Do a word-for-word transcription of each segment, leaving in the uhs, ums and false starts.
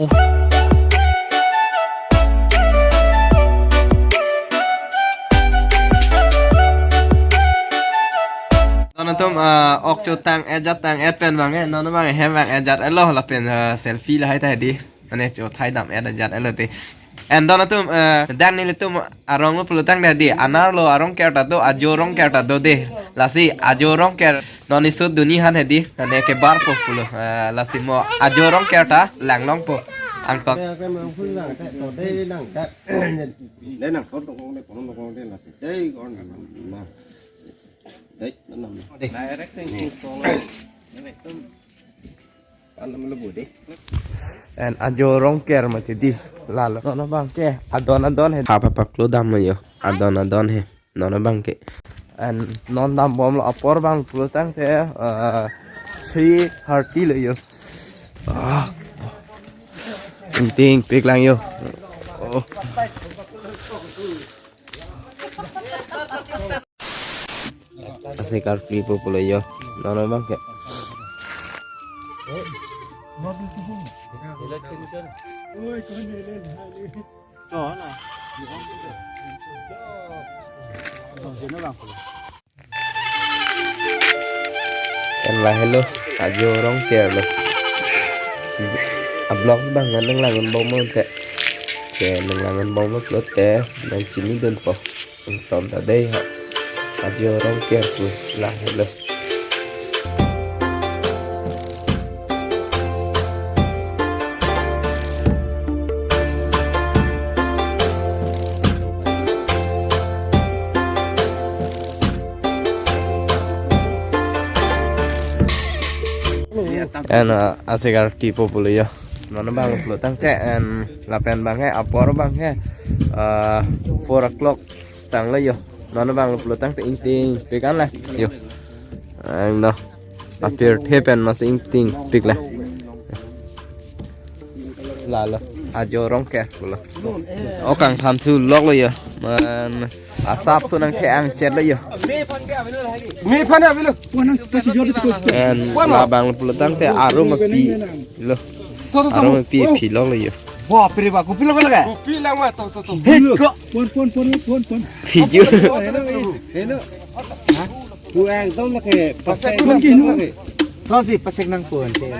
Don atum, ah, ok chotang-et jat tang-et pen bang, eh, non bang hem vang-et jat-etlo lapen, ah, selfie lahai ta hedi. Mane chothai dam-et jat-etlo te. And don atum, eh, dak nelitum arong lo pulo tangte hedi, anerlo arong ker ta do, ajo rong ker ta do de. Lasi ajo rong ker non isut duni han hedi, mane kebarpo pulo. Eh, lasi mo ajo rong ker ta langlongpo. Angton. Dei, dei, nang sot dong, dei, pono dong, dei, lasi, dei, kon, na, dei, nanam. Direct thing, thing, thing, thing. Anam lo budi. And ajo rong ker mati di. Lalo non abang ke adon adon he. Hap hap paklo damlo yo. Adon adon he. Non abang ke. And non dambomlo apor bang pulo tangte, eh, three thirty lo yo. Ah. Ingtingpik lang yo. Oh. Ase karkli po pulo yo. Non abang ke. Ken lahelo, ajo rong ker lo. Avlogs bang nang langdun bom mo te. Ke nang langdun bom mo pulote nang chinidunpo. Angton ta dei ha. Ajo rong ker pu lahelo. And, uh, ase karkli po pulo yo. Non abang pulo tangte and lapen bang he apor bang he, uh, four o'clock tanglo yo. Non abang pulo tangte ingtingpik an la yo. Ang no. Apirthe pen mas ingtingpik la. Lalo ajo rong ker pulo. O kangthan su loklo yo. Man asap su nang ke ang chet lo yo. Me phan ke avelo. Me phan avelo. Wan nang pasi jor tu. And labang pulo tangte arum api lo. To, to, to. Arum api, oh, api loklo yo. Bap re bap, kopi loklo ke? Kopi lang ma, to, to, to. Hei, ko. Pon, pon, pon, pon, pon. Hiju. Hello. Ha? Pu ekdom lake pasek. Pon ki nang nu? Lake. Sonsi pasek nangpon te.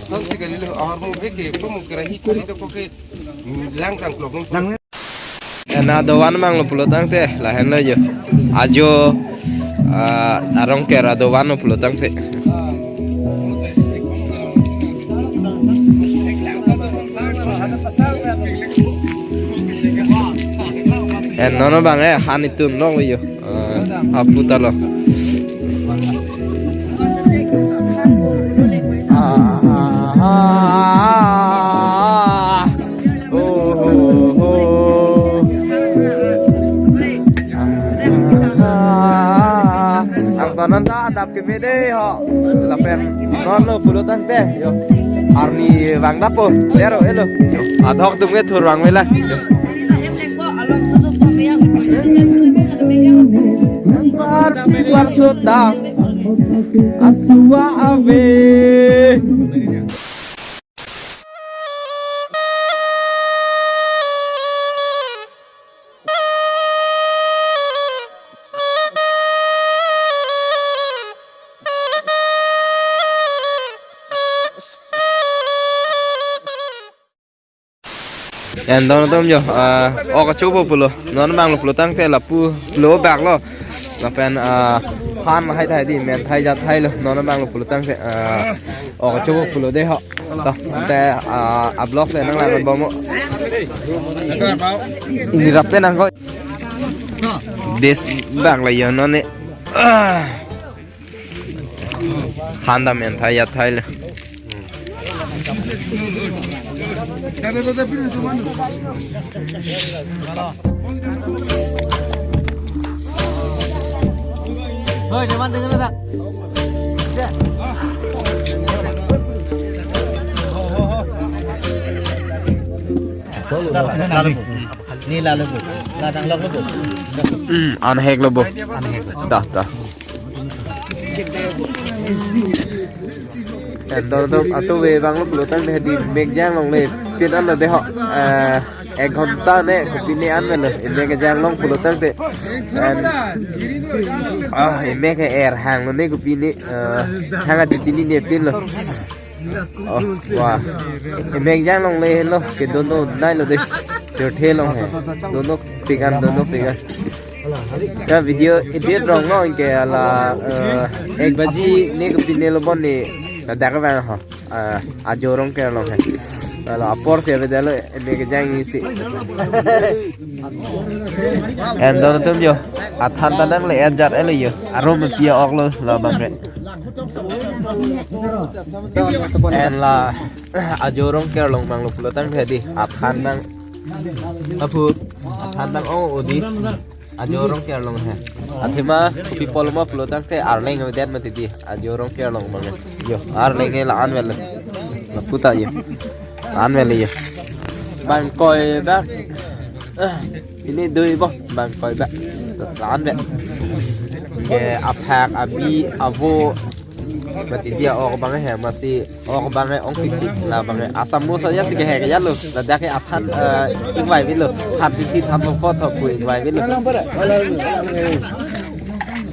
Sonsi kali lo, ahar mo beke, pun kerahi kali to koke, mm, lang tangklok nang. Nang. Ena dovan mang lo pulo tangte, lahenlo yo. Ajo, ah, arong ker adovan lo pulo tangte. En non abang, eh, han itun long yo. Ah, apu ta lo. Ah, ah, ah, ah, ah. Oh, oh, oh. Ah, angton an ta adap keme dei ho. Lapen non lo pulo tangte yo. Arni vang dapo. Dero elo. Yo. Adhok tum ke thurvang vela. Yo. Bar pi bar sota. Asua ave. En don atum yo, ah, ok achopo pulo. Non abang lo pulo tangte lapu lo bak lo. Lapen, ah, han hai thai di, men thai jat thai lo. Non abang lo pulo tangte, ah, ok achopo pulo dei ho. To, te, ah, avlogs le nang lang bom mo. Ni rap pe nang ko. Des bak la yo non ne. Ah. Han ta men thai jat thai lo. Hoi, dewan dengan ada. Ni lalo bu. Ladang lok lo bu. Hmm, anhek lo bu. Anhek lo. Dah, dah. Dor dor atu ve bang lo pulo tangte di mek jang longle pin an lo de ho. Eh, ek ghonta ne kopine an lo. Mek jang long pulo tangte. And, ah, mek er hang lo ne kopine, eh, hang achichini ne pin lo. Oh, wah. Mek jang longle lo ke dono nai lo de. Jor the long he. Dono pikan, dono pikan. Ya video edit rong no ke hala, eh, ek baji ne kopine lo bon ne. Ladak bang ho. Ah, ajo Rongker along he. Hala apor si ave dalo mek jang isi. And don atum jo. Athan ta nangle-et jat-et lo jo. Arum pi-ok lo labang ke. And la ajo Rongker along bang lo pulo tangte di. Athan nang. Apu. Athan nang ong-o di. Ajo Rongker along he. Athema kopi pulo ma pulo tangte arleng avedet mati di. Ajo Rongker along bang he. Jo, arleng la-an vel. Lapu ta jo. La-an vel jo. Bang koi bak. Ini dui bo, bang koi bak. La-an vel. Ke aphak, abi, avo. Mati dia ok bang he, masi ok bang he ong titik la bang he. Asamus aja si ke he ya lo. Ladak ke athan, eh, ingvai velo. Hat titik hat pot ho pu ingvai velo.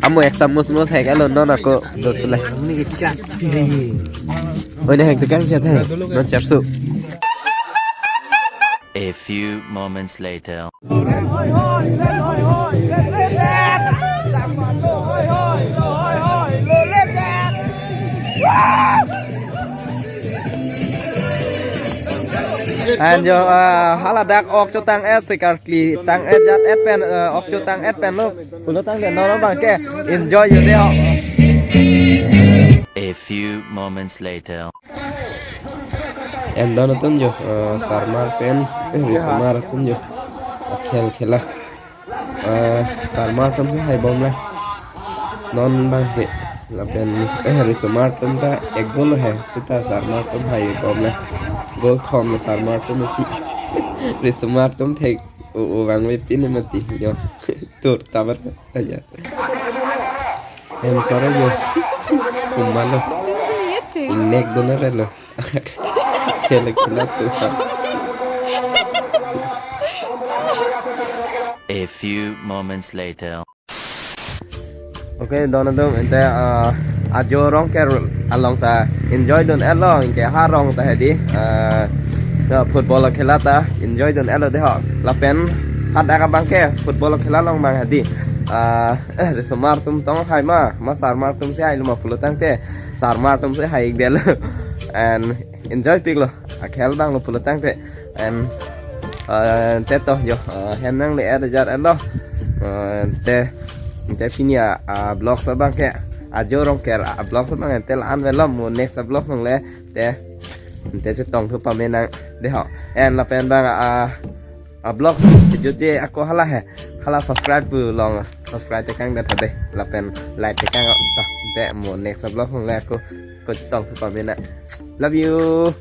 Amo ek samus mus he lo non ako dot le. Oh, ini hek tekan chat he. Non charsu. A few moments later. And jo, ah, haladak ok chotang-et si karkli tang-et jat-et pen, eh, ok chotang-et pen lo. Pulo tangte non bang ke enjoy jo de ho. A few moments later. And don atum jo, eh, Sarmar pen, eh, Risomar atum jo. Akhel khela. Eh, Sarmar atum si hai bom le. Non bang ke. Lapen, eh, Risomar atum ta ek goal he. Sita Sarmar atum hai bom le. Goal thom le Sarmar atum pi. Risomar atum thek o, o bang ve pin mati jo. Tur tabar aja. Em sore jo. Kumalo. Nek dona relo. Kele kena tu. A few moments later. Okay, don atum ente, ah, ajo Rongker along ta enjoy dun-et lo, anke ha rong ta hedi, ah, football khela ta enjoy dun-et lo de ho. Lapen hadak abang ke football khela along bang hedi. Ah, Risomar atum tong hai ma, ma Sarmar atum si hai lo ma pulo tangte. Sarmar atum si hai ik del. And enjoy pik lo. Akhel bang lo pulo tangte. And, eh, te to jo, eh, hem nangle-et jat-et lo. Eh, te, te pini a, a vlogs abang ke. Ajo Rongker a vlogs abang te la-an vel lo mo next a vlogs nangle. Te, te chetong thu pame nang de ho. And lapen bang a, a vlogs jut je ako hala he. Hala subscribe pu long subscribe tekang de thade. Lapen like tekang ta. Te mo next a vlogs nangle ako. Ko chetong thu pame nang. Love you.